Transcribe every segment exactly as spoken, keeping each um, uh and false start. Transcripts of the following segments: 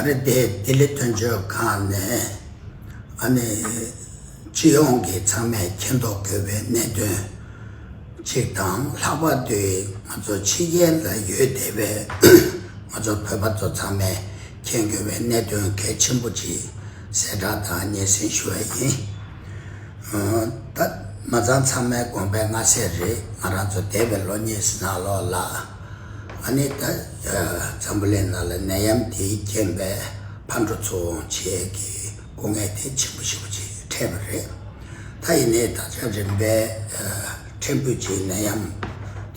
ད་རེས་དེ་ལྡི་ལི་དོན་གཅོད་ཁང་ནས་ཨ་ནི་སྤྱི་ཡོངས་ཀྱི་ཚང་མས་མཁྱེན་རྟོགས་དགོས་པའི་གནད་དོན་གཅིག་དང་། ལྷག་པར་དུ་ང་ཚོ་ཕྱི་རྒྱལ་ལ་ཡོད་བསྡད་པའི་ང་ཚོ་བོད་པ་ཚོ་ཚང་མས་མཁྱེན་དགོས་པའི་གནད་དོན་གལ་ཆེན་པོ་ཅིག་གསལ་བསྒྲགས་དང་སྙན་སེང་ཞུ་བ་ཡིན། ད་མ་ཚང་ཚང་མའི་དགོངས་པའི་མངའ་གསལ་རེད། ང་རང་ཚོ་འདས་པའི་ལོ་གཉིས་ནང་ལོགས་ལ་ཨ་ནི་ད་འཛམ་བུ་གླིང་ནང་ལ་ནད་ཡམས་དེའི་རྐྱེན་པས་ཕར་འགྲོ་ཚུར་འོང་བྱེད་ཀྱི་སྐུ་ངལ་དེ་ཆེན་པོ་ཞེ་པོ་ཅིག་འཕྲད་པ་རེད། ད་ཡིན་ནའི་ད་ཆ་རིམ་པས་ཕྲན་བུ་ཅིག་ནད་ཡམས་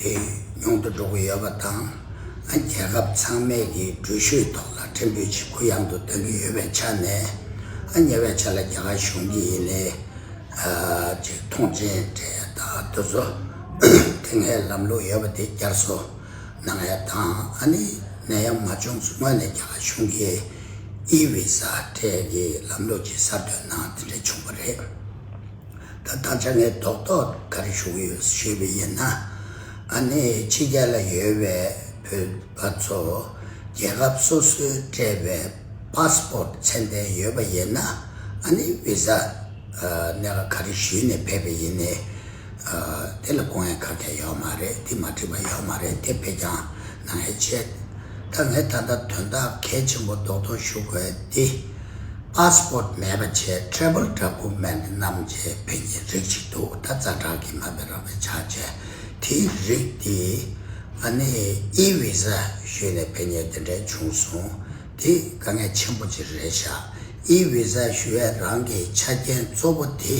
དེ་ཉུང་དུ་འགྲོ་གི་ཡོད་པ་དང་། ཨ་རྒྱལ་ཁབ་ཚང་མས་ཀྱི་འགྲུལ་བཞུད་ཐོག་ལ་ཕྲན་བུ་ཅིག་གུ་ཡངས་དུ་གཏོང་གི་ཡོད་པའི་ཆ་ནས། ཨ་ཉེ་བའི་ཆར་ལ་རྒྱ་གར་གཞུང་གིས་ཡིན་ནའི་ཅིག་ཐོངས་མཆན་སྤྲད་ཡ་དང་། དེ་ཚོ་དེ་སྔའི་ལམ་ལུགས་ཡོད་པ་དེ་བསྐྱར་གསོ་གནང་ཡ་དང་། ཨ་ནི་ནད་ཡམས་མ་བྱུང་སྔོན་ནས་རྒྱ་གར་གཞུང་གིས་ཨི་བི་ས་སྤྲད་ཀྱི་ལམ་ལུགས་ཀྱི་གསར་གཏོད་གནང་དེ་འདྲ་བྱུང་བ་རེད། ད་ད་ཆ་ངས་རྡོག་རྡོག་ག་རེ་ཞུ་གི་ཡོད་ཞུས་པ་ཡིན་ན། ཨ་ནི་ཕྱི་རྒྱལ་ལ་ཡོད་པའི་བོད་པ་ཚོ་རྒྱལ་ཁབ་སོ་སོའི་སྤྲད་པའི་པཱ་སི་པོར་ཊི་ཚད་ལྡན་ཡོད་པ་ཡིན་ན། ཨ་ནི་བི་ས་གནད་འགག་ག་རེ་ཞུས་ནས་ཕེབས་པ་ཡིན་ནའི་དེ་ལ་སྐུ་ངལ་ག་གེ་ཡོད་མ་རེད། དེ་མ་འགྲིག་པ་ཡོད་མ་རེད། དེ་ཕེབས་རྐྱང་གནང་ཡ་བྱས། ད་ངས་ད་ལྟ་དོན་དག་གལ་ཆེན་པོ་རྡོག་རྡོག་ཞུ་དགོས་དེ། པཱ་སི་པོར་ཊི་མེད་པ་བྱས་ཊེ་རེ་ཝལ་ཌོ་ཀུ་མེན་ཊི་བསྣམས་བྱས་ཕེབས་མཁན་རིགས་ཅིག་འདུག་ད་ཛ་དྲག་གི་མ་དཔེ་རག་པའི་ཆ་བྱས། དེའི་རིགས་དེ་ཨ་ནི་ཨི་བི་ས་ཞུས་ནས་ཕེབས་མཁན་དེ་འདྲ་བྱུང་སོང་། དེ་དཀའ་ངལ་ཆེན་པོ་ཅིག་རེད་ཤག་ཨི་བི་ས་ཞུ་ཡ་རང་གི་ཆ་རྐྱེན་གཙོ་བོ་དེ་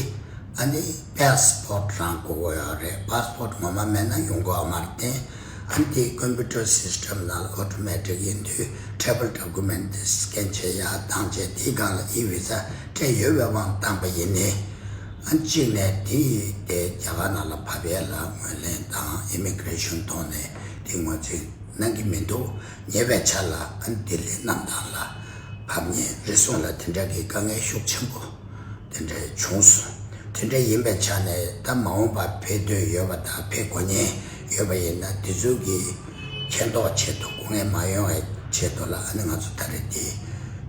ཨ་ནི་པཱ་སི་པོར་ཊི་རང་དགོས་ཀྱི་ཡོད་རེད། པཱ་སི་པོར་ཊི་ངོ་མ་མེད་ན་ཡོང་གི་ཡོད་མ་རེད་དེ། ཨ་ནི་དེ་ཀམ་པུ་ཊར་སིས་ཊེམ་ནང་ལ་ཨོ་ཊོ་མེ་ཊིག་ཡིན་དུས་ཊེ་རེ་ཝལ་ཌོ་ཀུ་མེན་ཊི་དེ་སི་ཀེན་བྱེད་ཡ་བཏང་བྱས། དེའི་སྒང་ལ་ཨི་བི་ས་སྤྲད་ཡོད་པའི་དབང་བཏང་པ་ཡིན་ནའི། ཨ་ནི་གཅིག་ནས་དེ་དེ་རྒྱ་གར་ནང་ལ་བབས་ཡས་ལ་ངོས་ལེན་དང་ཨི་མི་གི་རེ་ཤན་ཐོག་ནས་དེ་ངོས་འཛིན་གནང་གི་མི་འདུག་ཉེ་བའི་ཆར་ལ་ཨ་ནི་ལྡི་ལི་གནམ་ཐང་ལ་བབས་མཁན་རེ་ཟུང་ལ་དེ་འདྲ་གི་དཀའ་ངལ་ཤུགས་ཆེན་པོ་དེ་འདྲ་བྱུང་སོང་། དེ་འདྲ་ཡིན་པའི་ཆ་ནས་ད་མ་འོངས་པར་ཕེབས་འདོད་ཡོད་པ་དང་ཕེབས་དགོས་མཁན་ཡོད་པ་ཡིན་ན། དེ་ཚོ་གི་མཁྱེན་རྟོགས་ཆེད་དུ་སྐུ་ངལ་མ་ཡོང་བའི་ཆེད་དུ་ལ་ཨ་ནི་ང་ཚོ་ད་རེས་དེ་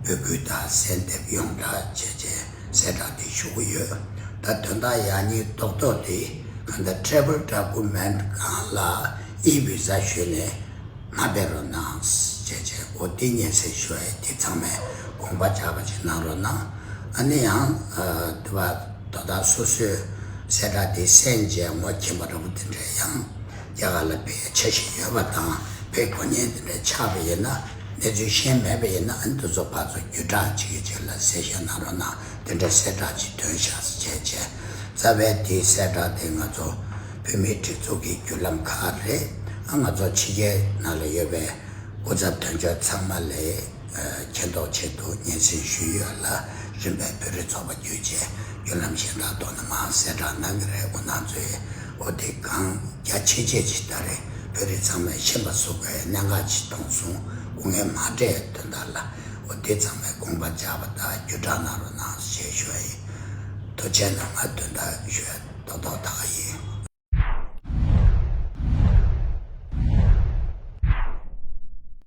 འབོད་སྐུལ་དང་གསལ་འདེབས་ཡོངས་གྲགས་བྱས་རྗེས་གསལ་བསྒྲགས་དེ་ཞུ་གི་ཡོད། ད་དོན་དག་ཡག་ཉེས་རྡོག་རྡོག་དེ་གང་ལྟར་ཊེ་རེ་ཝལ་ཌོ་ཀུ་མེན་ཊི་སྒང་ལ་ཨི་བི་ས་ཞུས་ནས་མ་ཕེབས་རོགས་གནང་ཞེས་བྱས། འོ་དེ་སྙན་སེང་ཞུ་བ་ཡིན། དེ་ཚང་མས་དགོངས་པ་འཇགས་པ་ཅིག་གནང་རོགས་གནང་། ཨ་ནི་ཡང་དེ་བ་དོ་བདག་སོ་སོས་གསལ་བསྒྲགས་དེ་གསན་རྗེས་ངོ་མཁྱེན་པ་འདྲ་པོ་དེ་འདྲ་ཡང་རྒྱ་གར་ལ་ཕེབས་འཆར་གཞི་ཡོད་པ་དང་ཕེབས་དགོས་མཁན་དེ་འདྲ་ཆགས་པ་ཡིན་ན། གནས་ཚུལ་ཤེས་མེད་པ་ཡིན་ན་ཨ་ནི་དེ་ཚོ་ཕར་ཚུར་བརྒྱུད་བསྒྲགས་བྱེད་ཀྱི་ཆེད་ལ་གསལ་བཤད་གནང་རོགས་གནང་། དེ་འདྲ་གསལ་བསྒྲགས་ཅིག་ཐོན་ཤག་ཟེར་བྱས་བྱས། རྩ་བའི་དེའི་གསལ་བསྒྲགས་དེ་ང་ཚོ་བོད་མིའི་སྒྲིག་འཛུགས་ཀྱི་བརྒྱུད་ལམ་ཁག་རེད། ཨ་ང་ཚོ་ཕྱི་རྒྱལ་ནང་ལ་ཡོད་པའི་སྐུ་ཚབ་དོན་གཅོད་ཚང་མ་ལ་མཁྱེན་རྟོགས་ཆེད་དུ་སྙན་སེང་ཞུས་ཡོད་ལ། རིམ་པས་བོད་རིགས་ཚོགས་པ་བརྒྱུད་བྱས་བརྒྱུད་ལམ་གཞན་དག་ཐོག་ནས་མར་གསལ་བསྒྲགས་གནང་གི་རེད། འོ་ན་ཚོས་འོ་དེ་གང་རྒྱ་ཆེ་ཆེ་ཅིག་ད་རེས་བོད་རིགས་ཚང་མས་ཤེས་པ་བཟོ་དགོས་གནད་འགག་ཅིག་མཐོང་སོང་། སྐུ་ངལ་མ་འཕྲད་དོན་དག་ལ། འོ་དེ་ཚང་མས་དགོངས་པ་འཇགས་པ་དང་བརྒྱུད་བསྒྲགས་གནང་རོགས་གནང་ཞེས་ཞུ་བ་ཡིན། ཐུགས་རྗེ་གནང་། ང་དོན་དག་ཞུ་ཡ་ཏོག་ཏོག་ད་ག་ཡིན།